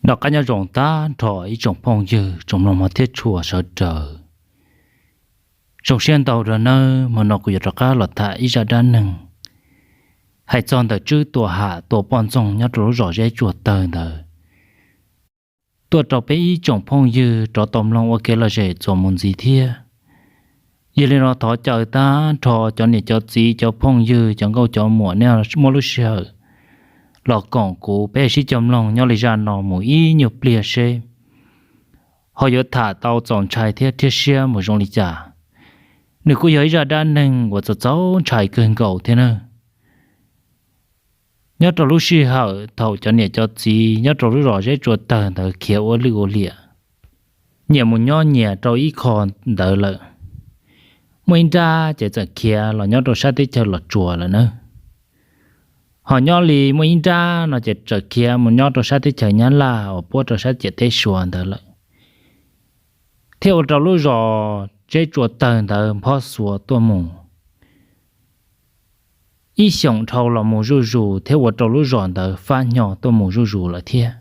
Noj qab nyob zoo tag nrho ib tsoom phooj ywg tsoom mloog mog thiab tshua sawv daws. Zoo siab ntau rau nawb, hmo no kuv yuav rov qab los tham ib zaj dab neeg hais txog ntawm Tswb Tuam Ham tua poj ntxoog nyob rau lub zos Zeb Tsuas Tawg ntawd tuaj rau peb ib tsoom phooj ywg rov tau mloog ua kev lom zem txuas mus ntxiv thiab. Yog li no thov caw tag nrho cov niam cov txiv, cov phooj ywg, cov nkauj cov muam, nej muaj lub sij hawm los koom kuv peb sib cog mloog nyob li zaj no mus ib nyuag pliag seb ho yuav tham tau txaus ntshai thiab rhiab siab mus zoo li cas. Nws kuj yog ib zaj dab neeg uas txaus txaus ntshai kawg nkaus thiab nawb. Nyob rau lub sij hawm thaum cov niam cov txiv nyob rau lub zos Zeb Tsuas Tawg ntawd khiav ua lwj ua liam, nyias mus nyob nyias rau ib qho ntawd lawm. Muaj ib nrab ces txawm khiav los nyob rau sab teb chaws Los Tsuas lawm nawb. Ho nyob li muaj ib nrab no ces txawm khiav mus nyob rau sab teb chaws Nyab Laj uas puab rau sab ciam teb Suav ntawd lawm, thiab ua rau lub zos Zeb Tsuas Tawg ntawd nphob xuas tuaj mus ib xyoos dhau los mus zuj zus thiab ua rau lub zos ntawd fab hnyo tuaj mus zuj zus lawm thiab.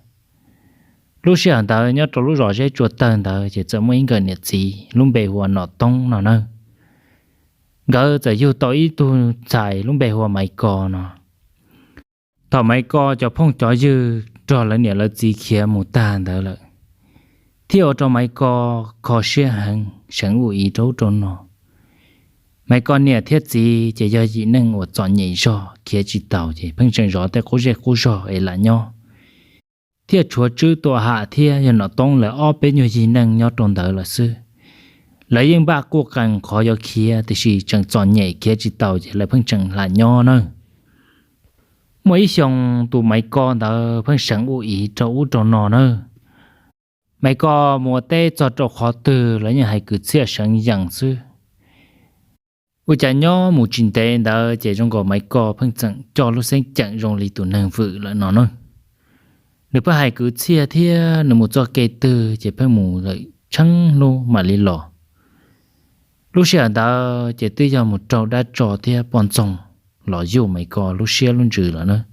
Lub sij hawm ntawd nyob rau lub zos Zeb Tsuas Tawg ntawd ces txawm muaj ib nkawm niam txiv lub npe hu ua Nom Toob no nawb. Nkawd txawm yug tau ib tug ntxhais lub npe hu ua Maiv Kos no. Thaum Maiv Kos cov phooj cov ywg nrog lawv niam lawv txiv khiav mus tag ntawd lawm, thiaj ua rau Maiv Kos kho siab heev seev ua ib rau ub rau no. Maiv Kos niam thiab txiv ces yog yim neej uas txom nyem zog khiav tsis taus ces pheej tseem zov tej qub zej qub zog es lam nyob, thiaj tshuav Tswb Tuam Ham thiab yog Nom Toob lawv ob peb nyuag yim neej nyob rau ntawd lawm xwb. Lawv yeej npaj quj qees qhov yuav khiav tiam sis tseem txom nyem khiav tsis taus ces lawv pheej tseem lam nyob nawb. Muaj ib xyoo tus Maiv Kos ntawd pheej seev ua ib rau ub rau no nawb. Maiv Kos mus ua teb txog rau qhov twg los yeej hais kwv txhiaj seev yees xwb. Ua cas nyob mus tsis ntev ntawd ces zoo nkaus Maiv Kos pheej tseem coj lub xeeb ceem zoo li tus neeg vwm lawm no nawb. Nws pheej hais kwv txhiaj thiab nws mus txoj kev twg ces pheej mus lawm tsheej hnub mam li los. Lub sij hawm ntawd ces twb yog mus raug dab tso thiab poj ntxoog los yuj Maiv Kos lub siab lub ntsws lawm nawb.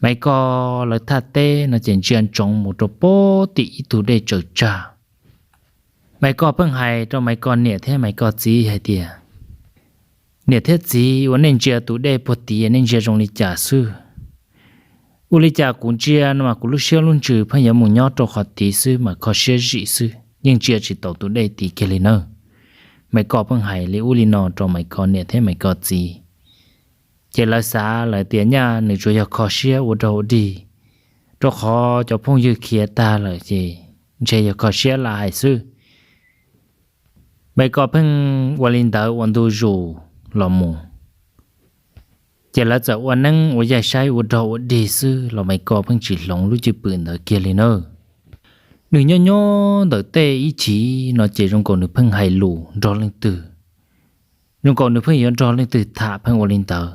Maiv Kos lawv thaj teb no ces ntsia ntsoov mus rau pem tim ib tug dej tsaws tsag. Maiv Kos pheej hais rau Maiv Kos niam thiab Maiv Kos txiv hais tias, niam thiab txiv, ua nej ntsia tus dej puag tid nej ntsia zoo li cas xwb? Ua li cas kuv ntsia no mas kuv lub siab lub ntsws pheej yuav mus nyob rau qhov tid xwb mas kho siab zim xwb, yeej ntsia tsis taus tus dej tid kiag li nawb. Maiv Kos pheej hais li ub li no rau Maiv Kos niam thiab Maiv Kos txiv. Ces lawv xav lawm tias nyaj nws tsuas yog kho siab ua rag ua dig, rau qhov cov phooj ywg khiav tag lawm ces ntshe yog kho siab lam hais xwb. Maiv Kos pheej ua li ntawd ua ntu zus los mus, ces lawv txawm ua neeb ua yaig saib ua rag ua dig xwb los Maiv Kos pheej tsis hloov lub cwj pwm ntawd kiag li nawb. Nws nyob nyob ntawm tej ib chim no ces zoo nkaus nws pheej hais lus nrog leej twg, zoo nkaus nws pheej yuav nrog leej twg tham pheej ua li ntawd.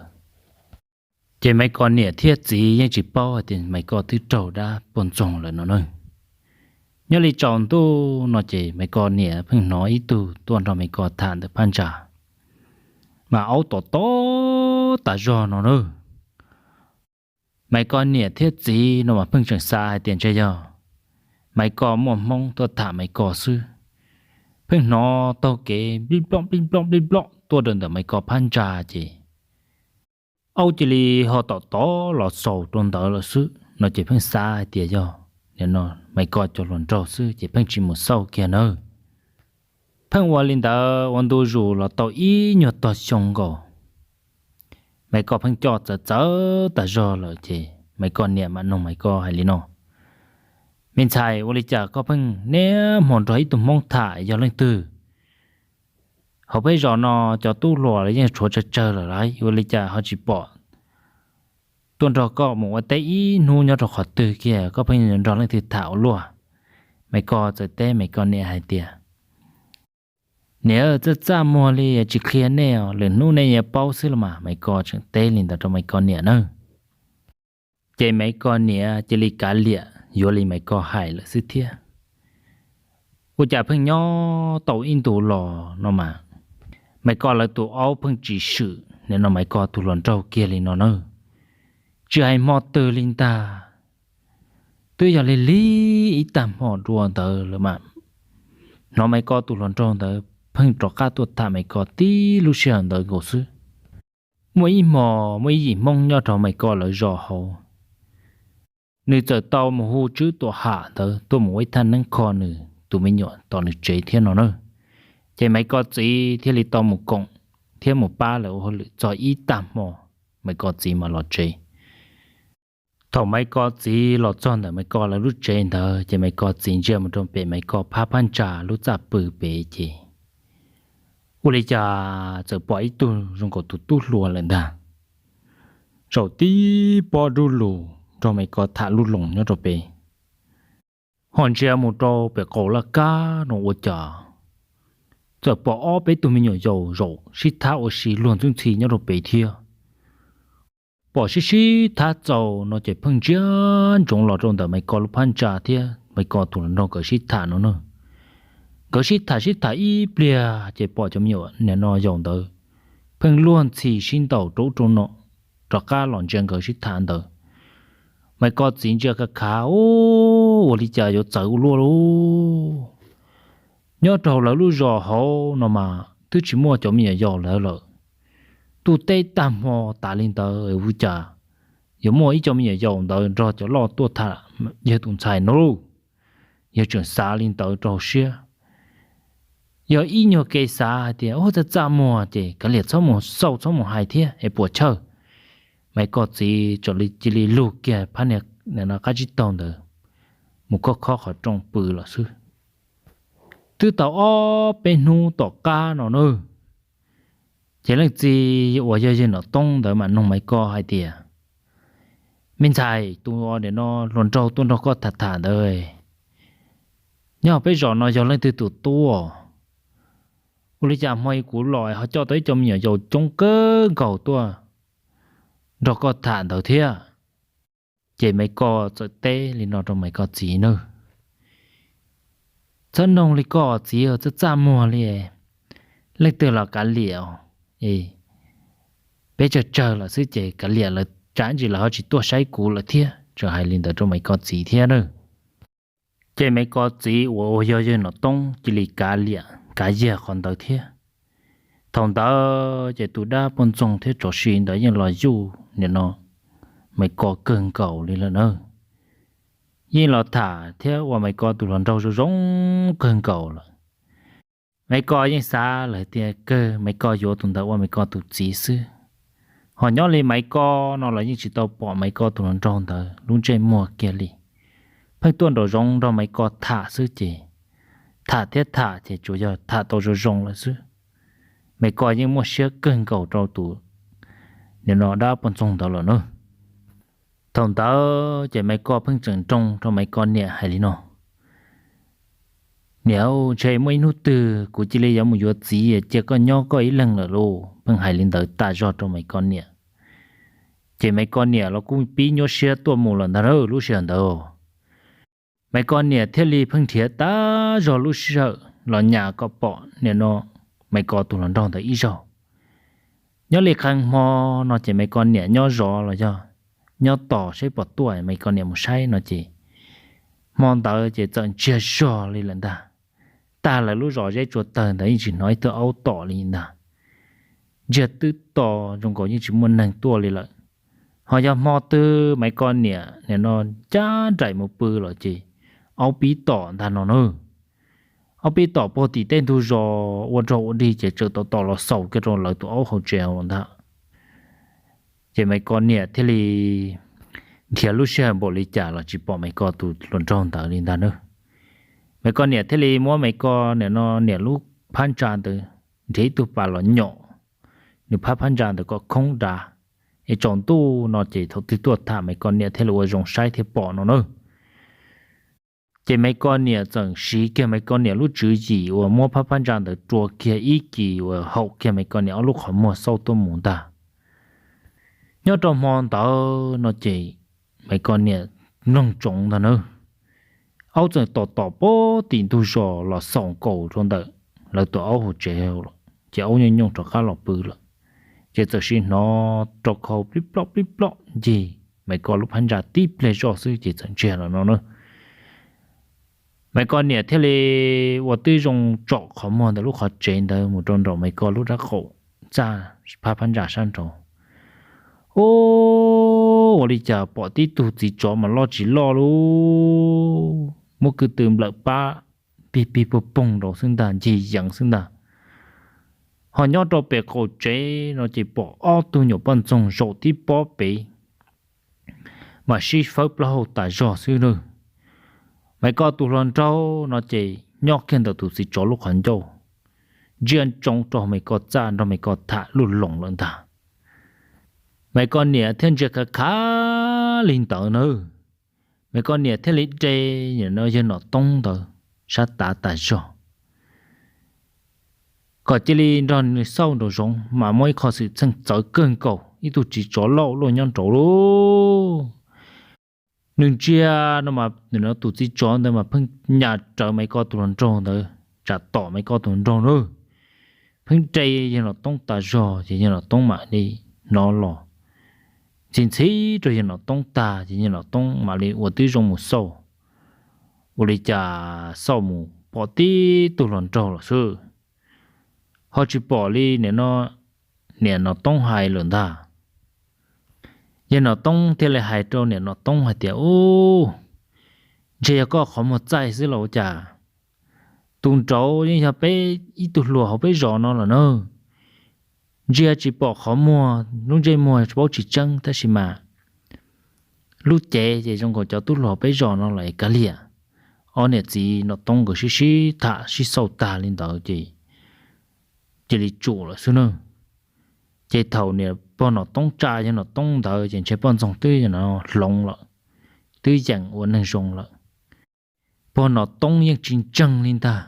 Ces Maiv Kos niam thiab txiv yeej tsis paub hais tias Maiv Kos twb raug dab poj ntxoog lawm no nawb. Nyob li tsaus ntuj no ces Maiv Kos niam pheej hnov ib tug tuaj nrog Maiv Kos tham ntawm phab ntsa, mas aub tom tom tas zog no nawb. Maiv Kos niam thiab txiv no mas pheej tseem xav hais tias ntshe yog Maiv Kos muaj hmoob tuaj tham Maiv Kos xwb. Pheej hnov taug kev nplij nploj nplij nploj nplij nploj tuaj rau ntawm Maiv Kos phab ntsa ces aub cia li ho tom tom los xaus rau ntawd lawm xwb no ces pheej xav hais tias yog nim no Maiv Kos cov hluas nraug xwb ces pheej tsis mus xauj kiag nawb. Pheej ua li ntawd ua ntu zus los tau ib nyuag tog xyoo nkaus, Maiv Kos pheej coj txawv txawv tas zog lawm ces Maiv Kos niam mam nug Maiv Kos hais li no, me ntxhais, ua li cas koj pheej niaj hmo nrog ib tug hmoob tham, yog leej twg? Hauv peb zos no cov tub hluas los yeej tshuav tsawg tsawg lawm lauj, ua li cas ho tsis pom tuaj nrog koj mus ua teb ib hnub nyob rau qhov twg kiag, koj pheej nrog leej twg tham ua luaj? Maiv Kos txawm teb Maiv Kos niam hais tias, niam, txaj txaj muag li tsis qhia nej os, lwm hnub nej yuav paub xwb los mas. Maiv Kos tseem teb li ntawd rau Maiv Kos niam nawb. Ces Maiv Kos niam cia li kav liam yuav li Maiv Kos hais lawm xwb thiab. Ua cas pheej nyob tau ib ntus los no mas, Maiv Kos lawv tus aub pheej tsis swm nim no Maiv Kos tus hluas nraug kiag li no nawb. Tsis hais hmo twg li ntag, Twb yog lig lig ib tag hmo dua ntawd lawm mas hnov Maiv Koj tus hluas nraug ntawd pheej rov qab tuaj tham Maiv Koj tib lub sij hawm ntawd nkaus xwb. Muaj ib hmo, muaj ib yim Hmoob nyob rau Maiv Koj lawv zos hauv, nws txawm tau mus hu Tswb Tuam Ham ntawd tuaj mus ua ib thaj neeb kho nws tus me nyuam tom nws tsev thiab no na. Ces Maiv Koj txiv thiaj li tau mus koom thiab mus pab lawv ua hauj lwm txog ib tag hmo, Maiv Koj txiv mam los tsev. Thaum Maiv Koj txiv los txog ntawm Maiv Koj lawv lub tsev ntawd ces Maiv Koj txiv ntsia mus rau pem Maiv Koj phab phab ntsa lub txaj pw pem ces ua li cas txawm pom ib tug zoo nkaus tus tub hluas lawm ntag, zaum tib pob dub lug nrog Maiv Koj tham lub loos nyob rau pem. Ho ntsia mus rau pem qaum laj kab no ua cas txawm pom ob peb tug me nyuam yaus zaum sib thab ua si luag ntxwb ntxhi nyob rau pem thiab. Pom sib sib thab txaus no ces pheej ntsia ntsoov los rau ntawm Maiv Koj lub phab ntsa thiab Maiv Koj tus hluas nraug nkawd sib tham no na. Nkawd sib tham sib tham ib pliag ces pom cov me nyuam nim no yaus ntawd pheej luag ntxhi sib ntaus rau ub rau no, rov qab los ntsia nkawd sib tham ntawd. Maiv Koj txiv ntsia khav khav, ua li cas yuav txawv ua luaj lauj. Nyob rau lawv lub zos hauv no mas twb tsis muaj cov me nyuam yaus ntawd lawm. Twb teb tag hmo tas li ntawd ua cas yuav muaj ib co me nyuam yaus ntawd nrog cov loj tuaj tham yawg tus ntxhais no lauj. Yawg tseem xav li ntawd rau siab. Yog ib nyuag kev xav hais tias, Ub, txaj txaj muag ces kav liam txhob mus xauj txhob mus hais thiab es puas chawj. Maiv Koj txiv txawm cia li lug kiag phab niag qab tsib taug ntawd mus khob khob qhov rooj pw lawm xwb. Twb tau ob peb hnub tom qab no na, ces leej txiv uas yog yawg Nom Toob ntawd mam noog Maiv Koj hais tias, Me ntxhais, tus nim no hluas nraug tuaj nrog koj tham tham ntawd, nyob peb zos no yog leej twg tus tub? Ua li cas hmo i kuv los ho coj tau ib co me nyuam yaus coob kawg nkaus tuaj nrog koj tham ntawd thiab? Ces Maiv Koj txawm teb li no rau Maiv Koj txiv na, Txhob noog li koj txiv, txaj txaj muag li, leej twg los kav liam, peb tsawg tsawg lawm xwb ces kav liam lawm, tsam ntsis lawv ho tsis tuaj saib kuv lawm thiab. Tseem hais li ntawd rau Maiv Koj txiv thiab na. Ces Maiv Koj txiv uas uas yog yawg Nom Toob cia li kav liam kav yag qhov ntawd thiab. Thaum ntawd ces tus dab poj ntxoog thiab tsov si ntawd yeej los yuj nim no Maiv Koj kawg nkaus li lawm na. Yeej los tham thiab ua Maiv Koj tus hluas nraug zoo zoo kawg nkaus lawm. Maiv Koj yeej xav lawm tias kawg Maiv Koj yuav tus ntawd ua Maiv Koj tus txiv xwb. Ho nyob li Maiv Koj no los yeej tsis tau pom Maiv Koj tus hluas nraug ntawd lub ntsej muag kiag li. Pheej tuaj nraum zoov nrog Maiv Koj tham xwb ces tham thiab tham ces tsuas yog tham tau zoo zoo lawm xwb. Maiv Koj yeej muaj siab kawg nkaus rau tus nim no dab poj ntxoog ntawd lawm na. Thaum ntawd ces Maiv Koj pheej tseem nroo rau Maiv Koj niam hais li no, Niam, ntshe muaj ib hnub twg kuv cia li yuav mus yuav txiv cia koj nyob koj ib leeg lawm lauj. Pheej hais li ntawd tas zog rau Maiv Koj niam. Ces Maiv Koj niam los kuj pib nyuaj siab tuaj mus lawm ntag lub sij hawm ntawd. Maiv Koj niam thiaj li pheej nrhiav tas zog lub sij hawm los nyas kom pom nim no Maiv Koj tus hluas nraug ntawd ib zaug. Nyob li qee hmo no ces Maiv Koj niam nyob zov los yog nyob tos saib puas tuaj, Maiv Koj niam mus saib no ces hmo ntawd ces txawm ntsiag zog li lawm ntag. Tag lawv lub zos zeb tsua tawg ntawd yeej tsis hnov ib tug aub tom li ntag. Ntsiag twb to zoo nkaus yeej tsis muaj neeg tuaj li lawm. Ho yog hmo twg Maiv Koj niam nim no ncaj nraim mus pw los ces aub pib tom ntag no na. Aub pib tom puag tim tej ntug zos ua rog ua dig ces tseem tom tom los xaus kiag rau lawv tus aub hauv tsev ntag. Ces Maiv Koj niam thiaj li nrhiav lub sij hawm npaum li cas los tsis pom Maiv Koj tus hluas nraug ntawd li ntag na. Maiv Koj niam thiaj li muab Maiv Koj nim no niam lub phab ntsa ntawd nrhiav ib tug pas los nyom nws phab phab ntsa ntawd kom khoob dav, es tsaus ntuj no ces thaum twg tuaj tham Maiv Koj niam thiaj li ua zoo saib thiaj pom no na. Ces Maiv Koj niam txawm siv kiag Maiv Koj niam lub tswv yim uas muab phab phab ntsa ntawd rua kiag ib kis uas haum kiag Maiv Koj niam ob lub qhov muag xauj tuaj mus ntag. Nyob rau hmo ntawd no ces Maiv Koj niam mloog tsoov ntag na, aub txawm tom tom puag tim ntug zos los xaus nkaus rau ntawm lawv tus aub hauv tsev, ces aub nyooj nyooj rov qab los pw lawm. Ces txawm sim hnov rau khau plib plob plib plob ncig Maiv Koj lub phab ntsa tib pliag zoj xwb ces txawm ntsiag los no na. Maiv Koj niam thiaj li ua twb zoo tsom qhov muag ntawm lub qhov tsev ntawd mus rau nraum Maiv Koj lub rab qaum txaj phab phab ntsa sab nraud. Ub, ua li cas pom tib tug txiv tsov mas loj tsis loj lub, muab kwv tw nplawm pab pig pig puag poog nraud xwb ntag, ncig yees xwb ntag. Ho nyob rau pem qaum tsev no ces pom ob tug nyuam poj ntxoog zaum tib pob pem mas sib fawb plaub hau tas zog xwb na. Maiv Koj tus hluas nraug no ces nyob kiag ntawm tus txiv tsov lub qhov ncauj, ntsia ntsoov rau Maiv Koj txaj nrog Maiv Koj tham lub loos lawm ntag. Maiv Koj niam thiaj ntsia khav khav li ntawd na. Maiv Koj niam thiaj li de yawg Nom Toob ntawd sab tav tas zog kom cia li nrog nws xauj nraum zoov mas muaj ib qho xwm txheej txawv kawg nkaus, ib tug txiv tsov loj luaj nyob nraud lub. Nws ntsia no mas tus txiv tsov ntawd mas pheej nyas rawv Maiv Koj tus hluas nraug ntawd, tsam tom Maiv Koj tus hluas nraug na. Pheej de yawg Nom Toob tas zog ces yawg Nom Toob mam li hnov los ntxhi ntxhi rau yawg Nom Toob tag ces yawg Nom Toob mam li ua twb zoo mus xauj. Ua li cas xauj mus pom tib tug hluas nraug lawm xwb, ho tsis pom li nim no niam Nom Toob hais lawm ntag. Yawg Nom Toob thiaj li hais rau niam Nom Toob hais tias, Ub, ntshe yog koj qhov muag txaij xwb los ua cas? Tus nraud yeej yog peb ib tug hluas hauv peb zos no lawm na. Ntsia tsis pom qhov muag, lub ntsej muag tsis paub tsis tseeb tab sis mas lub cev ces zoo nkaus cov tub hluas hauv peb zos no lawm kav liam. Ob niam txiv Nom Toob nkawd sib sib tham sib xauj tag li ntawd ces cia li tsum lawm xwb na. Ces thaum niam pog Nom Toob tsa yawg Nom Toob ntawd ces ntshe poj ntxoog twb hloov lawm, twb yeem ua neeg zoo lawm. Pog Nom Toob yeej tsis ntseeg li ntag.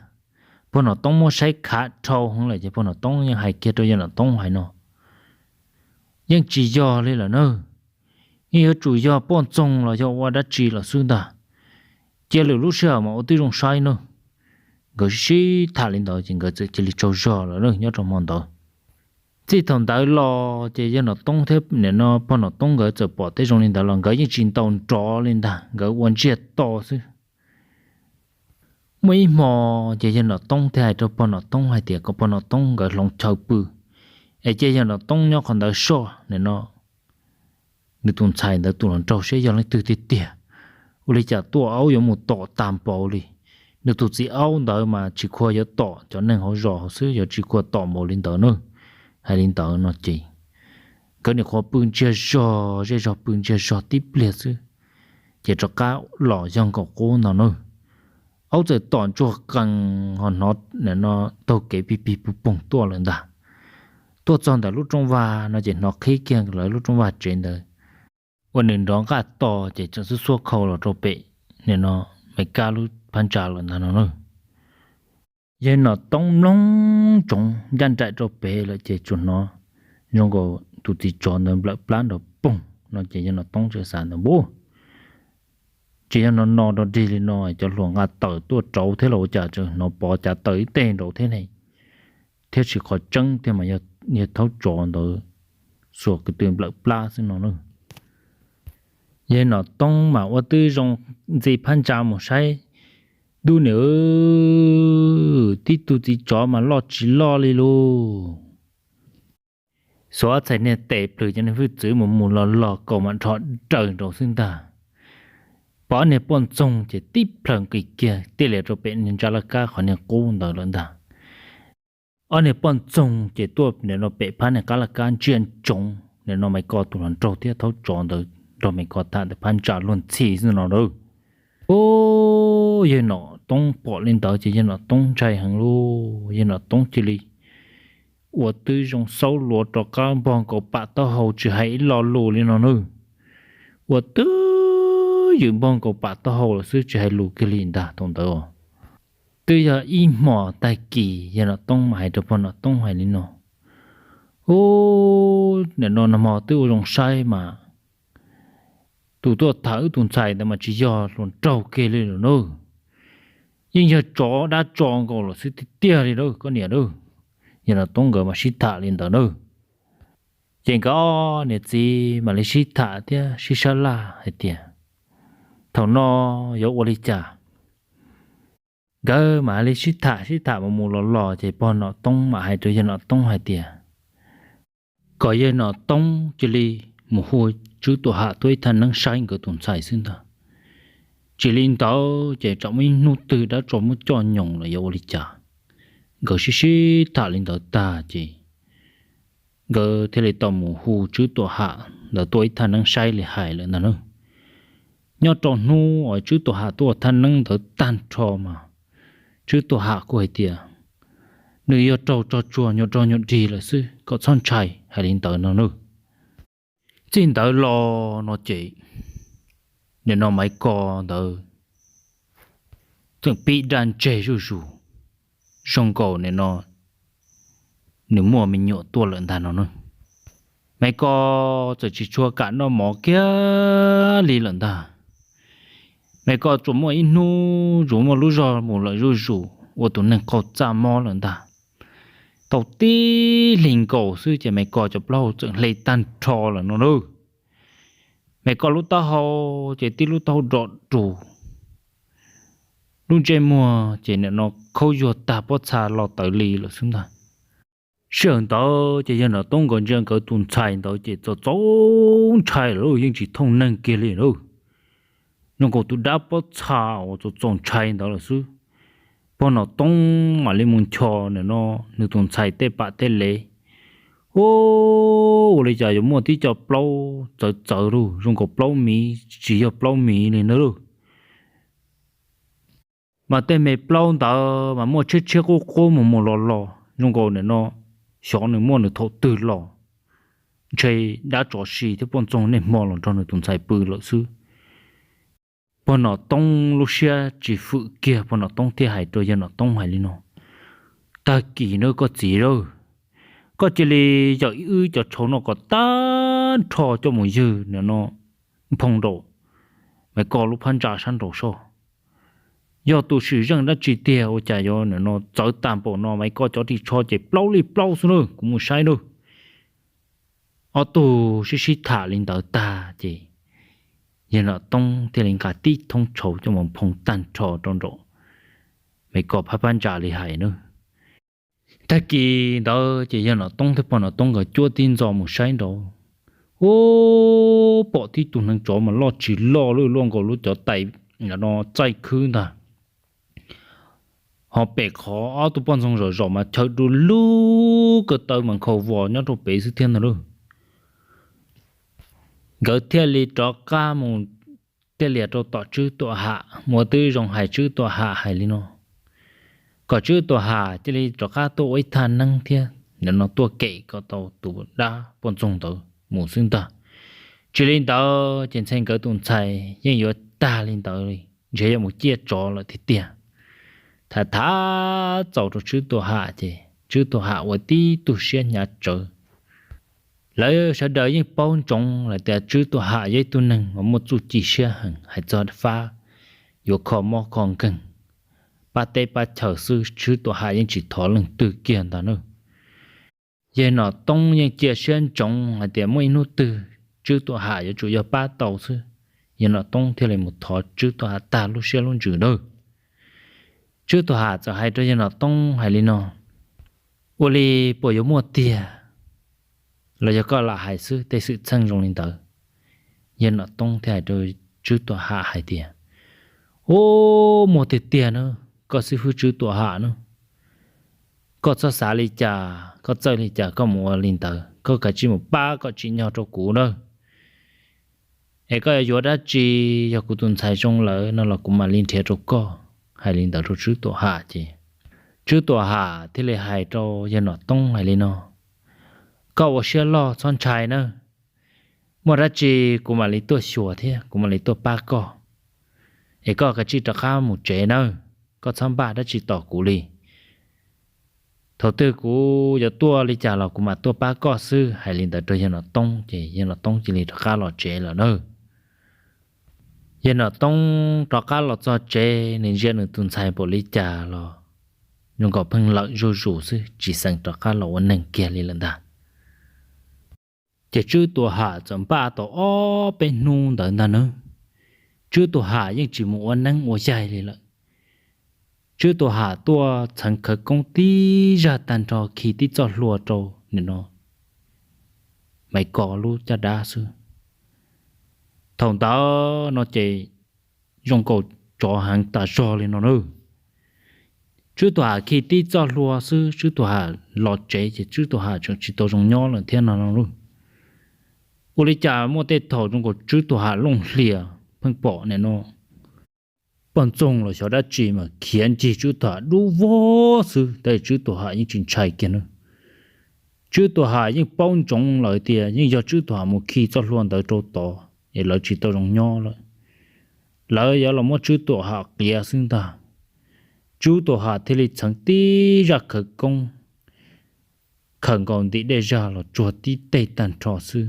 Pog Nom Toob muab saib khav dhau heev lawm ces pog Nom Toob yeej hais kiag rau yawg Nom Toob hais no, Yeej tsis yog li lawm na, yeej yuav tsum yog poj ntxoog los yog ua dab tsi lawm xwb ntag. Cia lwm lub sij hawm mas ua tib zoo saib na. Nkawd sib sib tham li ntawd ces nkawd txawm cia li tsaug zog lawm nyob rau hmo ntawd. Txij thaum ntawd los ces yawg Nom Toob thiab nim no pog Nom Toob nkawd txawm pom tej zoo li ntawd los nkawd yeej tsis ntaus nrov li ntag, nkawd ua ntsiag to xwb. Muaj ib hmo ces yawg Nom Toob thiaj hais rau pog Nom Toob hais tias kom pog Nom Toob nkawd hloov chaw pw, es cia yawg Nom Toob nyob qhov ntawd soj nim no nws tus ntxhais ntawd tus hluas nraug seb yog leej twg tiag tiag. Ua li cas tuaj aub yuav mus tom tag npaum li. Nws tus txiv aub ntawd mas tsis khuav yuav tom cov neeg hauv zos hauv xwb, yuav tsis khuav tom npaum li ntawd na. Hais li ntawd no ces nkawd nim qhuav pw ntsiag zog, zej zog pw ntsiag zog tib pliag xwb, ces rov qab los yog nkaum qub no na. Aub txawm tom ntsuag qees ho hnov no taug kev pig pig pug poog tuaj lawm ntag. Tuaj txog ntawm lub rooj vag no ces hnov qhib kiag lawv lub rooj vag tsev ntawd, uas nws nrov nqaj to ces tseem xub xuab khau los rau pem nim no Maiv Koj lub phab ntsa lawm ntag no na. Yawg Nom Toob mloog ntsoov ncaj nraim rau pem lawm ces tsuas hnov zoo nkaus tus txiv tsov ntawd nplawm plab nrov poog no ces yawg Nom Toob txawm xav ntawd npua, tsis yog no no rau dig li no cov hluas nqa taws tuaj rauv thiab los ua cas tseem hnov pov cav taws ib teg nraud thiab ne, thiab tsis qhov tseeb thiab mas yog thaub tsov ntawd xuas kwv tw nplawm plab xwb no na. Yawg Nom Toob mas ua twb zoo ntxi phab ntsa mus saib, dub niam, tib tug txiv tsov mas loj tsis loj li lub. Xuas txhais niag tes plhws cov niag hwj txwv mus mus los los kaus mas dhos daws nraud xwb ntag. Pom ob niag poj ntxoog ces tib plhaws nqis kiag tiaj lias rau pem niag ntsa laj kab qhov niag qub ntawd lawm ntag. Ob niag poj ntxoog ces tuaj nim no pem phab niag qab laj kab ntsia ntsoov nim no Maiv Koj tus hluas nraug thiab thaub tsov ntawd nrog Maiv Koj tham ntawm phab ntsa luag ntxhi xwb no lawm. Ub, yawg Nom Toob pom li ntawd ces yawg Nom Toob ntshai heev lauj, yawg Nom Toob cia li ua twb zoo xaub luav rov qab npog nkaus pam taub hau tsis hais ib lo lus li no nawb. Ua twb ywm npog nkaus pam taub hau lawm xwb tsis hais lus kiag li ntag thaum ntawd. Twb yog ib hmos tag kis yawg Nom Toob mas hais rau pog Nom Toob hais li no, Ub, nim no nag hmo twb ua zoo saib mas tus tuaj tham wb tus ntxhais ntawd mas tsis yog hluas nraug kiag li lawm nawb. Yeej yog tsov dab tsov nkaus lawm xwb tiag tiag li lauj koj niam lauj. Yawg Nom Toob nkawd mas sib tham li ntawd nawb. Ces nkawd ob niam txiv mam li sib tham thiab sib sab laj hais tias thaum no yuav ua li cas. Nkawd mam li sib tham sib tham mus mus los los ces pog Nom Toob mam hais rau yawg Nom Toob hais tias kom yawg Nom Toob cia li mus hu Tswb Tuam Ham tuaj ib thaj neeb saib nkawd tus ntxhais xwb ntag. Tsis li ntawd ces tsam muaj ib hnub twg dab tsov muab coj nyoos los yuav ua li cas. Nkawd sib sib tham li ntawd tag ces nkawd thiaj li tau mus hu Tswb Tuam Ham ntawd tuaj ib thaj neeb saib li hais lawm ntag na. Nyob rau hnub uas Tswb Tuam Ham tuaj ua thaj neeb ntawd tag nrho mas Tswb Tuam Ham kuj hais tias nws yog raug tsog tsuag nyuam raug nyuam dig lawm xwb, kom txhob ntshai, hais li ntawd no na. Txij ntawd los no ces nim no Maiv Ko ntawd txawm pib daj ntseg zuj zus, zoo nkaus nim no nws muaj me nyuam tuaj lawm ntag no na. Maiv Ko txawm tsis tshua kam noj mov kiag li lawm ntag. Maiv Ko tsuas muaj ib hnub tsuas muaj lub zog mus lawm zuj zus ua tus neeg qaug txaj mob lawm ntag. Tau tib hlis nkaus xwb ces Maiv Ko cov plaub hau txawm hle tag nrho lawm no na. Maiv Ko lub taub hau ces tib lub taub hau dom rus, lub ntsej muag ces nim no khaub yuag tag pob txha los tawv li lawm xwb ntag. Sij hawm ntawd ces yawg Nom Toob nkawd ntsia nkawd tus ntxhais ntawd ces txaus txaus ntshai lawm, yeej tsis thooj neeg kiag li lawm. Zoo nkaus tus dab pob txha uas txaus txaus ntshai ntawd lawm xwb. Pog Nom Toob mam li mus nchos nim no nws tus ntxhais tej pam tej lev. Ua li cas yuav muaj tib co plaub txawv txawv lug zoo nkaus plaub miv tsis yog plaub miv li na lug. Mas tej me plaub ntawd mas muaj tshiab tshiab qub qub mus mus los los zoo nkaus nim no xyov nws muaj nws thaum twg los, ntshe dab tsov si thiab poj ntxoog niaj hmo los nrog nws tus ntxhais pw lawm xwb. Pog Nom Toob lub siab tsis fwm kiag, pog Nom Toob thiaj hais rau yawg Nom Toob hais li no: Tag kis na koj txiv lauj, koj cia li yawm ib wb cov tshauv no kom tag nrho coj mus ywg nim no nphoo nraum Maiv Ko lub phab ntsa sab nraud soj. Yog tus sim zeej dab tsi tiag ua cas yuav nim no txawv tag npaum no, Maiv Ko cov ris tsho ces plaub li plaub xwb na, kuv mus saib na. Ob tug sib sib tham li ntawd tag ces yawg Nom Toob thiaj li nqa tib thoob tshauv coj mus nphoo tag nrho rau nraum Maiv Ko phab phab ntsa li hais na. Tag kis ntawd ces yawg Nom Toob thiab pog Nom Toob nkawd cuab tib ntxo mus saib nraud, ua pom tib tug neev tsov mas loj tsis loj lawm, luaj nkaus lub cov tais no txaij khwb ntag. Ho pem qhov ob tug poj ntxoog zom zom mas chaw du lug ko taw mas nkhaus vos nyob rau pem xwb thiab ntag lauj. Nkawd thiaj li rov qab mus tiaj lias rau tom Tswb Tuam Ham, mus ua tib zoo hais Tswb Tuam Ham hais li no, kom Tswb Tuam Ham cia li rov qab tuaj ua ib thaj neeb thiab nim no tuaj kem kom tau tus dab poj ntxoog ntawd mus xwb ntag. Tsis li ntawd ces ntshai nkawd tus ntxhais yeej yuav tag li ntawd li, ntshe yuav mus ciaj tsov lawm tiag tiag. Tham tham txaus rau Tswb Tuam Ham ces Tswb Tuam Ham ua tib tug siab hnyav tsawv. Lawv sawv daws yeej paub ntsoov lawm tias Tswb Tuam Ham yog ib tug neeg uas muaj txuj ci siab heev, hais txog fab yuav kho mob kho nkeeg, pab teb pab chaw xwb Tswb Tuam Ham yeej tsis thov leej twg kiag ntag na. Yawg Nom Toob yeej cia siab ntsoov hais tias muaj ib hnub twg Tswb Tuam Ham yuav tsum yog pab tau xwb, yawg Nom Toob thiaj li mus thov Tswb Tuam Ham tag lub siab lub ntsws nawb. Tswb Tuam Ham txawm hais rau yawg Nom Toob hais li no: Ua li puas yuav muaj tiag los yog koj lam hais xwb, tej xwm txheej zoo li ntawd? Yawg Nom Toob thiaj hais rau Tswb Tuam Ham hais tias: Ub, muaj tiag tiag na, koj xib fwb Tswb Tuam Ham na. Koj txhob xav li cas, koj txawj li cas koj mus ua li ntawd, koj kav tsij mus pab kom tsim nyog rau kuv nawb. Es koj yuav yuav dab tsi, yog kuv tus ntxhais zoo lawm no los kuv mam li nrhiav rau koj. Hais li ntawd rau Tswb Tuam Ham ces Tswb Tuam Ham thiaj li hais rau yawg Nom Toob hais li no: Koj ua siab loj txhob ntshai nawb, muaj dab tsi kuv mam li tuaj xyuas thiab kuv mam li tuaj pab koj. Es koj kav tsij rov qab mus tsev nawb, koj txhob npaj dab tsi tos kuv li. Thaum twg kuv yuav tuaj li cas los kuv mam tuaj pab koj xwb. Hais li ntawd rau yawg Nom Toob ces yawg Nom Toob cia li rov qab los tsev lawm nawb. Yawg Nom Toob rov qab los txog tsev, nws ntsia nws tus ntxhais npaum li cas los zoo nkaus pheej lawm zuj zus xwb, tsis xeem rov qab los ua neeg kiag li lawm ntag. Ces Tswb Tuam Ham txawm npaj tau ob peb hnub ntawd ntag nawb, Tswb Tuam Ham yeej tsis mus ua neeb ua yaig li lawm. Tswb Tuam Ham tuaj txheev khawv koob tib zaj tag nrho khi tib txoj hlua rau nim no Maiv Kos lub caj dab xwb. Thaum ntawd no ces zoo nkaus tsov heev tas zog li no na. Tswb Tuam Ham khi tib txoj hlua xwb Tswb Tuam Ham los tsev ces Tswb Tuam Ham tseem tsis tau zoo nyob lawm thiab no no lauj. Ua li cas muaj tej thaum zoo nkaus Tswb Tuam Ham looj hlias pheej pom nim no poj ntxoog los xyov dab tsi mas khiav ncig Tswb Tuam Ham dub vog xwb tab sis Tswb Tuam Ham yeej tsis ntshai kiag nawb. Tswb Tuam Ham yeej paub ntsoov lawm tias yeej yog Tswb Tuam Ham mus khi txoj hlua ntawd rau tod es lawv tsis tau zoo nyob lawm. Lawv yuav los muab Tswb Tuam Ham qiav xwb ntag. Tswb Tuam Ham thiaj li txheev tib zaj khawv koob, khaws nkaus ntim dej zaj los tsuag tib teg tag nrho xwb,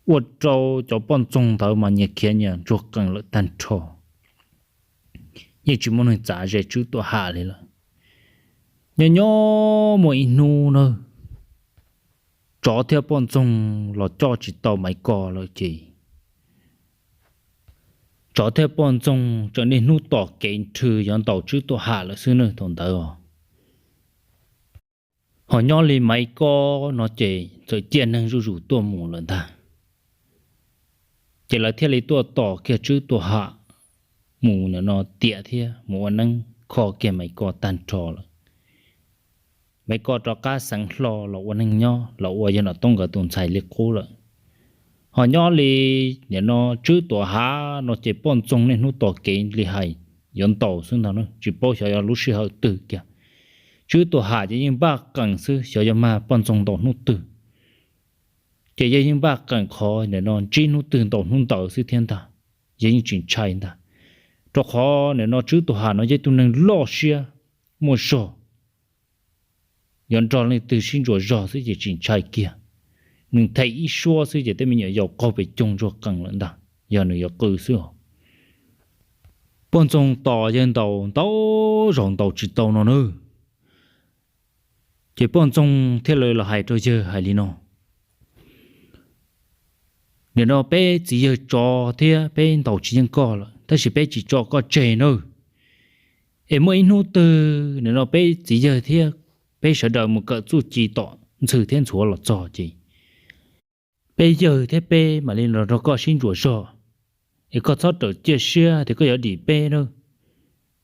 ua rau cov poj ntxoog ntawd mas nyias khiav nyias ntsuag qees lawm tag nrho. Yeej tsis muaj neeg txav ze Tswb Tuam Ham li lawm. Nyob nyob muaj ib hnub na, tsov thiab poj ntxoog los coj tsis tau Maiv Kos lawm ces tsov thiab poj ntxoog tseem niaj hnub tos kev nrhw yuav ntaus Tswb Tuam Ham lawm xwb na thaum ntawd os. Ho nyob li Maiv Kos no ces txawm ciaj neeg zuj zus tuaj mus lawm ntag. Ces lawv thiaj li tuaj tos kiag Tswb Tuam Ham mus nim no tiam thiab mus ua neeb kho kiag Maiv Kos tag nrho lawm. Maiv Kos rov qab xeev hlo los ua neeg nyob los ua yawg Nom Tooj nkawd tus ntxhais li qub lawm. Ho nyob li nim no Tswb Tuam Ham no ces poj ntxoog niaj hnub tos kev li hais yuav ntaus xwb ntag, tsis paub xyov yog lub sij hawm twg kiag. Tswb Tuam Ham ces yeej npaj qees xwb xyov yog mag poj ntxoog ntaus hnub twg. Ces yawg yeej npaj qees qhov nim no ntsib hnub twg ntaus hnub ntawd xwb thiab ntag. Yawg yeej tsis ntshai ntag, rau qhov nim no Tswb Tuam Ham no yog ib tug neeg loj siab muaj zog, yuav nrog leej twg sib ntsuas zog xwb ces tsis ntshai kiag. Nws them ib suab xwb ces tej me nyuam yaus qaug pes coog ntsuag qees lawm ntag, yog nws yuav qw xwb os. Poj ntxoog tos yawg ntaus ntau zaus ntaus tsis tau no na, ces poj ntxoog thiaj li los hais rau yawg hais li no: Nim no peb txiv yawg tsov thiab peb ntaus tsis yeej koj lawm tab sis peb tsis tso koj tseg nawb. Es muaj ib hnub twg nim no peb txiv yawg thiab peb sawv daws mus kawm txuj ci tom ntxhw thiab ntxhuav los txog ces peb yawg thiab peb mam li los nrog koj sib ntsuas zog, es koj txhob rawm ciaj siab tias koj yuav dim peb nawb.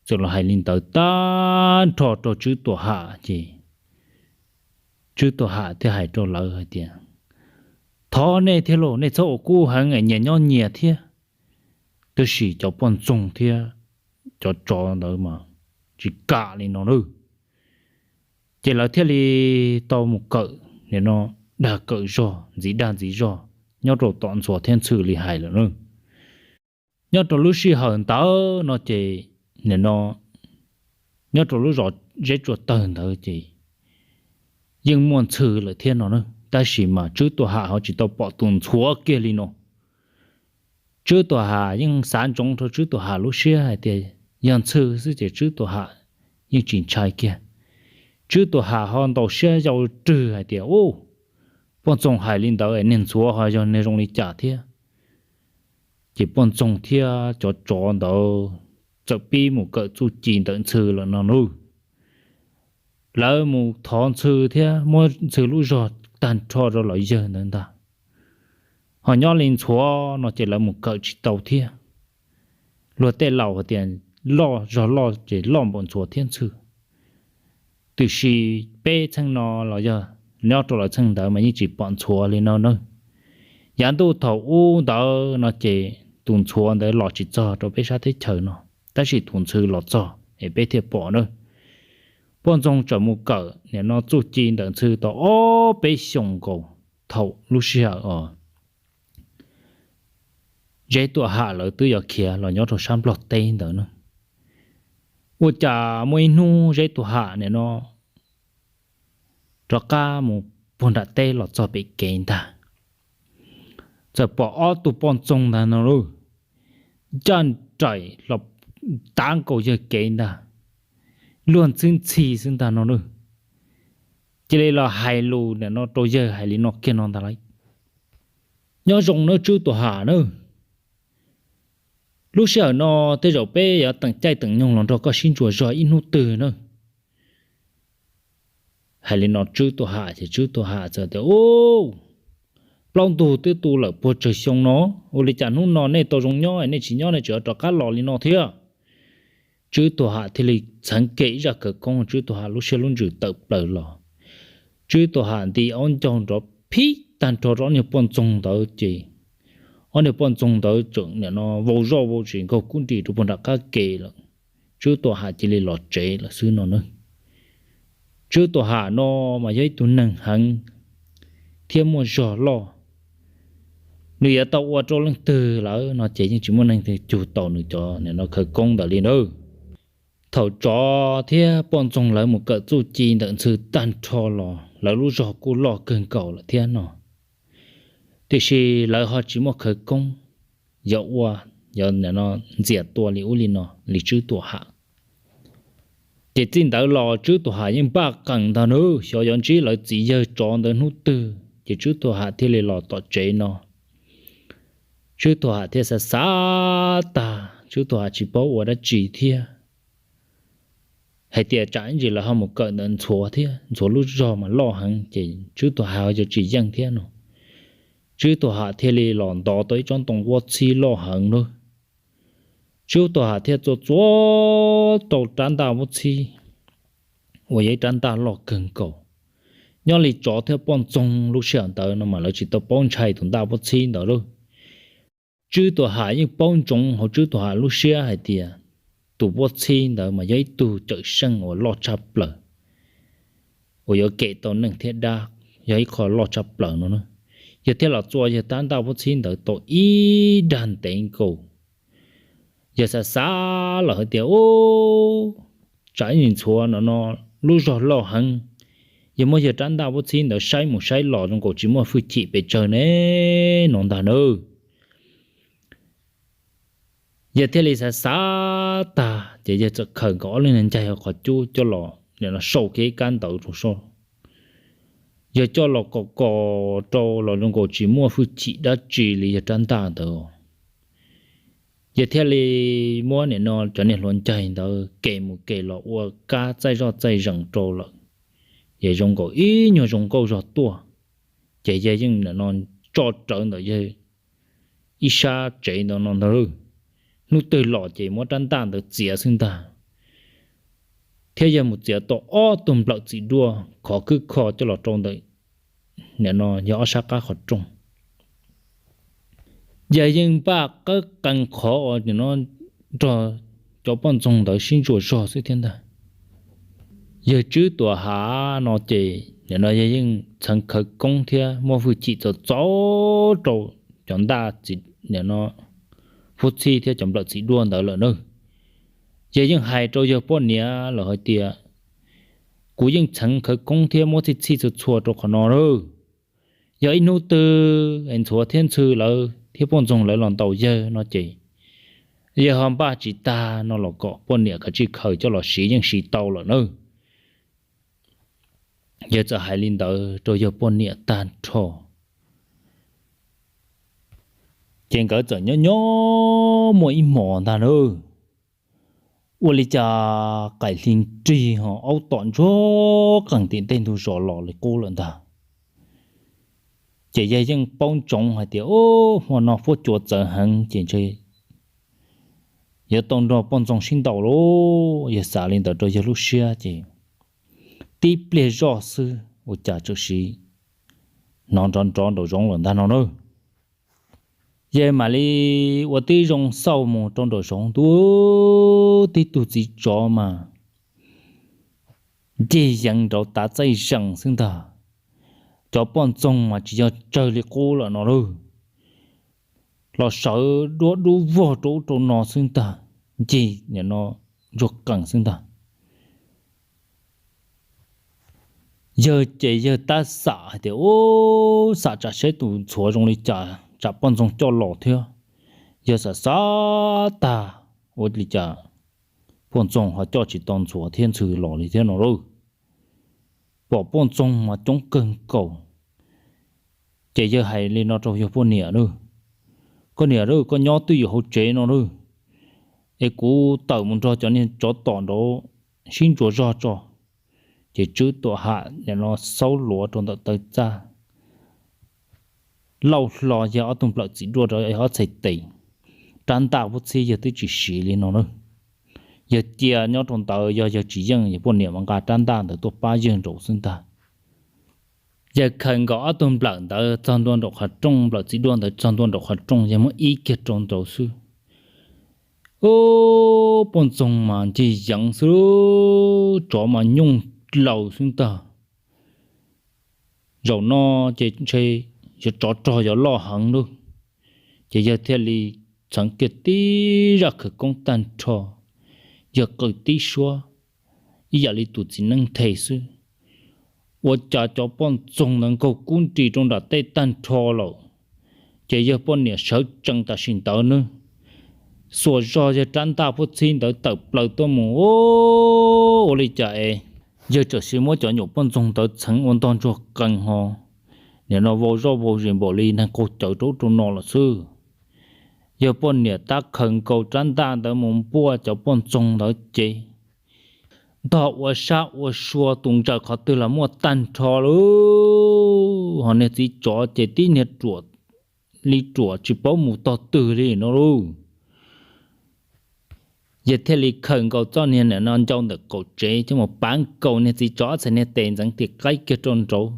Txawm los hais li ntawd tag nrho rau Tswb Tuam Ham ces Tswb Tuam Ham thiaj hais rau lawv hais tias: Thov nej thiab lauj, nej txhob ua kub heev es nyias nyob nyias thiab. Tab sis cov poj ntxoog thiab cov tsov ntawd mas tsis kam li no nawb. Ces lawv thiaj li tau mus kawm nim no dag kawm zog ntxiv dag ntxiv zog nyob rau tom ntxhuav thiab ntxhw li hais lawm na. Nyob rau lub sij hawm ntawd no ces nim no nyob rau lub zos Zeb Tsua Tawg ntawd ces yeej muaj ntxhw lawm thiab no na, tab sis mas Tswb Tuam Ham ho tsis tau pom tus ntxhuav kiag li no. Tswb Tuam Ham yeej xav ntsoov rau Tswb Tuam Ham lub siab hais tias yog ntxhw xwb ces Tswb Tuam Ham yeej tsis ntshai kiag. Tswb Tuam Ham ho ntaus siab yau rwg hais tias: Ub, poj ntxoog hais li ntawd es niag ntxhuav ho yog niag zoo li cas thiab? Ces poj ntxoog thiab cov tsov ntawd txawm pib mus kawm txuj ci ntawm ntxhw lawm no nawb. Lawv mus thov ntxhw thiab muab ntxhw lub zog tag nrho rau lawv yawg ntawd ntag. Ho nyob li ntxhuav no ces lawv mus kawm tsis tau thiab. Luag tej laus hais tias loj zog loj ces loj npaum ntxhuav thiab ntxhw. Tiam sis peb txheej no los yog nyob rau lawv txheej ntawd mas yeej tsis pom ntxhuav li no na. Yav ntuj thaum ub ntawd no ces tus ntxhuav ntawd los tsis txog rau peb sab teb chaws no, tab sis tus ntxhw los txog es peb thiaj pom na. Poj ntxoog txawm mus kawm nim no txuj ci ntawm ntxhw tau ob peb xyoos nkaus thaum lub sij hawm os Zeb Tuam Ham lawv twb yuav khiav los nyob rau sab Nplog teb ntawd na. Ua cas muaj ib hnub Zeb Tuam Ham nim no rov qab mus puag nram teb los txog pem kev ntag, txawm pom ob tug poj ntxoog ntag no lauj, ncaj nraim los tav nkaus yawg kev ntag, luag ntxhwb ntxhi xwb ntag no lauj. Cia li los hais lus nim no rau yawg hais li no kiag no ntag lauj: Nyob zoo nawb Tswb Tuam Ham nawb, lub sij hawm no tej zaum peb yuav teem caij teem nyoog los nrog koj sib ntsuas zog ib hnub twg nawb. Hais li no Tswb Tuam Ham ces Tswb Tuam Ham txawm tias, Ub, plaub ntug twb tu lawm puag tsawg xyoo no, ua li cas hnub no nej tau zoo nyob nej tsis nyob nej tseem rov qab los li no thiab? Tswb Tuam Ham thiaj li txheev kiag ib zaj khawv koob, Tswb Tuam Ham lub siab lub ntsws tawm plaws los. Tswb Tuam Ham nti aub ncaug nrov phib tag nrho rau ob niag poj ntxoog ntawd ces ob niag poj ntxoog ntawd tseem nim no vau zoj vau tsis nkaug kub nrim rau puag nram qab ke lawm. Tswb Tuam Ham cia li los tsev lawm xwb no na. Tswb Tuam Ham no mas yog ib tug neeg heev thiab muaj zog loj. Nws yuav tau ua rau leej twg lawm no ces yeej tsis muaj neeg twg cug tau nws cov nim no khawv koob ntawd li na. Thaum tsov thiab poj ntxoog lawv mus kawm txuj ci ntawm ntxhw tag nrho los lawv lub zog kuj loj kawg nkaus lawm thiab no. Tiam sis lawv ho tsis muaj khawv koob yuav ua, yuav ntxias tua li ub li no li Tswb Tuam Ham. Ces txij ntawd los Tswb Tuam Ham yeej npaj qees ntag nawb, xyov yuav ntsib lawv txiv yawg tsov ntawd hnub twg ces Tswb Tuam Ham thiaj li los tom tsev no. Tswb Tuam Ham thiaj xav xav tag, Tswb Tuam Ham tsis paub ua dab tsi thiab. Hais tias tsam ib ntsis lawv ho mus kawm ntawm ntxhuav thiab, ntxhuav lub zog mas loj heev ces Tswb Tuam Ham yuav tsis yeej thiab no. Tswb Tuam Ham thiaj li los ntov tau ib tsob ntoo vuab txhib loj heev lawm. Tswb Tuam Ham thiaj txua txua rau rab ntaj vuab txhib uas yog ib rab ntaj loj kawg nkaus. Nyob li tsov thiab poj ntxoog lub sij hawm ntawd no mas lawv tsis tau paub ntshai tus ntaj vuab txhib ntawd lawm. Tswb Tuam Ham yeej paub ntsoov hauv Tswb Tuam Ham lub siab hais tias tus vuab txhib ntawd mas yog ib tug cawm seej uas loj tshaj plaws, uas yuav kem tau neeg thiab dab, yog ib qho loj tshaj plaws no na. Yawg thiaj los txua yawg rab ntaj vuab txhib ntawd tau ib dag ntev nkaus. Yawg xav xav lawm hais tias, Ub, tsam ib ntsis ntxhuav no no lub zog loj heev, yawg muab yawg rab ntaj vuab txhib ntawd saib mus saib los zoo nkaus tsis muaj hwj chim pes tsawg ne no ntag nawb. Yawg thiaj li xav xav tag ces yawg txawm khaws nkaus ob lub niag ncaig hauv qhov cub coj los nim no sau kiag ib kab ntawv rau soj. Yawg coj los kos kos rau los zoo nkaus tsis muaj hwj chim dab tsi li yawg rab ntaj ntawd. Yawg thiaj li muab nim no cov niag hluav ncaig ntawd kem mus kem los ua kab txaij zoj txaij zees rau lawm. Yawg zoo nkaus ib nyuag zoo nkauj zog tuaj, ces yawg yeej nim no tso rawv ntawm yawg ib sab tsev ntawd no ntag. Hnub twg los ces muab rab ntaj ntawd txiav xwb ntag, thiab yawg mus txiav tau ob tug nplawm txiv duaj khov khwb kho coj los rau ntawm nim no yawg ob sab qab qhov rooj. Yawg yeej npaj qawb qee qhov uas nim no nrog cov poj ntxoog ntawd sib ntsuas zog xwb thiab ntag. Yawg Tswb Tuam Ham no ces nim no yawg yeej txheev khawv koob thiab muaj hwj chim txaus txaus rau cov ntaj nim no vuab txhib thiab cov nplawm txiv duaj ntawd lawm na. Yawg yeej hais rau yawg poj niam lawm hais tias, Kuv yeej txheev khawv koob thiab muab txhij txhij txhua txhua rau qhov no lawm. Yog ib hnub twg es ntxhuav thiab ntxhw lawv thiab poj ntxoog lawv los ntaus yawg no ces yawg ho npaj tsis tag no los kom poj niam kav tsij khaws coj los siv yeej siv tau lawm na. Yawg txawm hais li ntawd rau yawg poj niam tag nrho. Ces nkawd txawm nyob nyob muaj ib hmos ntag na, ua li cas qaim hli nrig ho aub tom ntsuag qees tim tej ntug zos los li qub lawm ntag. Ces yawg yeej paub ntsoov hais tias, Ub, hmo no fuab cua txawv heev ces ntshe yuav tau nrog poj ntxoog sib ntaus lauj. Yawg xav li ntawd rau yawg lub siab ces tib pliag zoj xwb ua cas txawm sim hnov nrov nrov nraum zoov lawm ntag no na. Yawg mam li ua tib zoo xauj mus rau nraum zoov, ntuj, tib tug txiv tsov mas ncig yeev nraud tav txaij zees xwb ntag. Cov poj ntxoog mas tsis yog tsawg li qub lawm no lauj, los sawv duab dub vog rau ub rau no xwb ntag, ncig nim no ntsuag qees xwb ntag. Yawg ces yawg tab xam hais tias, Ub, xam tsam saib tus ntxhuav zoo li cas tsam poj ntxoog coj los thiab. Yawg xav xav tag, ua li cas poj ntxoog ho coj tsis tau ntxhuav thiab ntxhw los li thiab no lauj. Pom poj ntxoog mas coob kawg nkaus, Ces yawg hais li no rau yawg poj niam lawm: Koj niam lawm, koj nyob twj ywm hauv tsev no lawm, es kuv tawm mus nrog cov niag tsov tom nraud sib ntsuas zog tso. Ces Tswb Tuam Ham nim no xaub luav rau ntawm taw txaj, lauj hlo yawg ob tug nplawm txiv duaj rau ob txhais tes, rab ntaj pub txhib yawg twb tsis siv li no lawm. Yawg cia nyob rau ntawd, yog yawg tsis yeej, yawg poj niam mas nqa rab ntaj ntawd tuaj pab yawg nraud xwb ntag. Yawg khaws nkaus ob tug nplawm ntawd txog ntua nraum qhov rooj, nplawm txiv duaj ntawd txog ntua nraum qhov rooj, yawg muab ib kiag rau ntawd xwb. Ub, poj ntxoog mas ncig yeev xwb, tsov mas nyooj laus xwb ntag. Zaum no ces ntshe yuav tsov rog yuav loj heev lawm. Ces yawg thiaj li txheev kiag tib zaj khawv koob tag nrho, yawg qw tib suab ib yam li tus txiv neeb nthe xwb. Ua cas cov poj ntxoog ntawd nkaug kub nris rau nram tej tag nrho lawm. Ces yawg poj niam sawv tsees tam sim ntawd nawb, xuas zog yawg rab ntaj pub txhib ntawd tawm plaws tuaj mus, ua li cas es yawg txawm sis muab cov nyuam poj ntxoog ntawd txheev ua ntog ntsuag qees ho, nim no vau zoj vau zis npaum li neeg qaug cawv rau ub rau no lawm xwb. Yawg poj niam tab khaws nkaus rab ntaj ntawd mus npuaj cov poj ntxoog ntawd ces ntog ua sab ua sua, tus ntsaws qhov twg los muaj tag nrho lawm. Ho niag txiv tsov ces tib niag ruam li ruam tsis paub mus tog twg li no lauj. Yawg thiaj li khaws nkaus txoj niag nim no ncau ntawm qaum tsev coj mus pav nkaus niag txiv tsov ob txhais niag tes ntxeev tim qaib kiag rau nraud,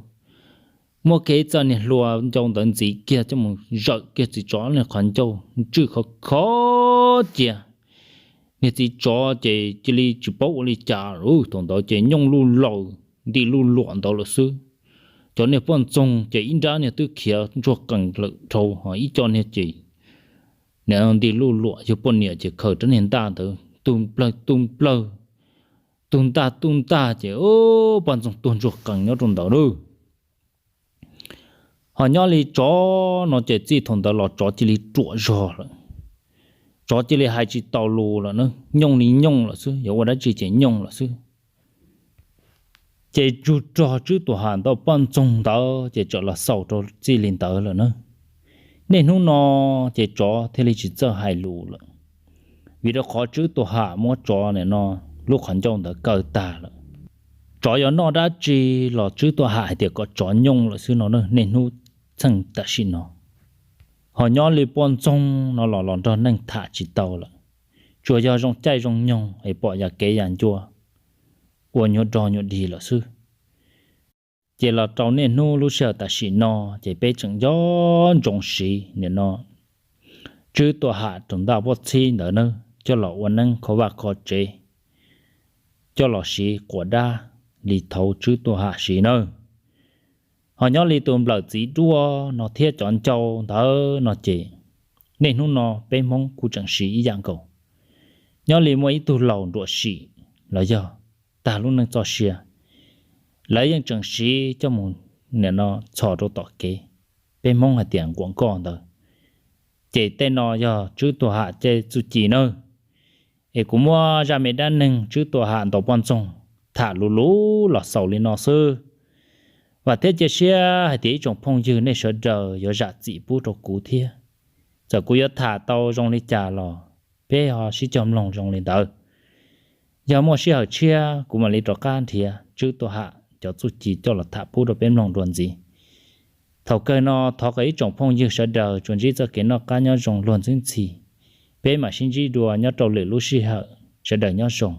muab kiag ib txoj niag hlua ncau ntawd ntxiv kiag coj mus zawm kiag txiv tsov niag qhov ncauj ntswj khov khov cia. Niag txiv tsov ces cia li tsis paub ua li cas lawm, thaum ntawd ces nyooj luj laus nti luj luam ntawd lawm xwb. Cov niag poj ntxoog ces ib nrab niag twb khiav ntsuag qees lawm dhau, ho ib co niag ces nim no nti luj luam, yawg poj niam ces khaws rab niag ntaj ntawd tu nplawg tu nplawg, tu ntaj tu ntaj ces poj ntxoog tuag ntsuag qees nyob rau ntawd lawm. Ho nyob li tsov no ces txij thaum ntawd los tsov cia li ruam zog lawm. Tsov cia li hais tsis tau lus lawm na, nyooj li nyooj lawm xwb, yuav ua dab tsi ces nyooj lawm xwb. Ces tsug rog Tswb Tuam Ham ntawm poj ntxoog ntawd ces txawm los xaus rau txij li ntawd lawm na. Niaj hnub no ces tsov thiaj li tsis txawj hais lus lawm, vim rau qhov Tswb Tuam Ham muab tsov nim no lub qhov ncauj ntawd kaw tag lawm. Tsov yuav noj dab tsi los Tswb Tuam Ham hais tias kom tsov nyooj lawm xwb no na, niaj hnub txheej tam sim no. Ho nyob li poj ntxoog no los los nrog neeg tham tsis tau lawm, tsuas yog zoo caij zoo nyoog es pom yam kev yam ncua ua nyuag rog nyuag dig lawm xwb. Ces los rau niaj hnub lub sij hawm tam sim no ces peb tseem nco ntsoov siv nim no Tswb Tuam Ham tus ntaj pub txhib ntawd na, coj los ua neeb kho vaj kho tsev, coj los siv quas dab li thaud Tswb Tuam Ham siv na. Ho nyob li tus nplawm txiv duaj no thiab cov ncau ntawd no ces niaj hnub no peb Hmoob kuj tseem siv ib yam nkaus. Nyob li muaj ib tug laus nruam sim los yog tag lub neej txoj sia, lawv yeej tseem siv coj mus nim no txhos rau tom kev, peb Hmoob hais tias nquam nkoj ntawd. Ces tej no yog Tswb Tuam Ham tej txuj ci nawb. Es kuv muab zaj me dab neeg Tswb Tuam Ham ntaus poj ntxoog tham luv luv los xaus li no xwb. Vam thiab cia siab hais tias ib tsoom phooj ywg nej sawv daws yuav zam txim pub rau kuv thiab. Txawm kuv yuav tham tau zoo li cas los peb ho sib cog mloog zoo li ntawd. Yog muaj sij hawm tshiab kuv mam li rov qab nrhiav Tswb Tuam Ham cov txuj ci coj los tham pub rau peb mloog dua ntxiv. Thaum kawg no thov kom ib tsoom phooj ywg sawv daws tsuas ntsib txoj kev noj qab nyob zoo luag ntxwb ntxhi. Peb mam sib ntsib dua nyob rau lwm lub sij hawm, sawv daws nyob zoo.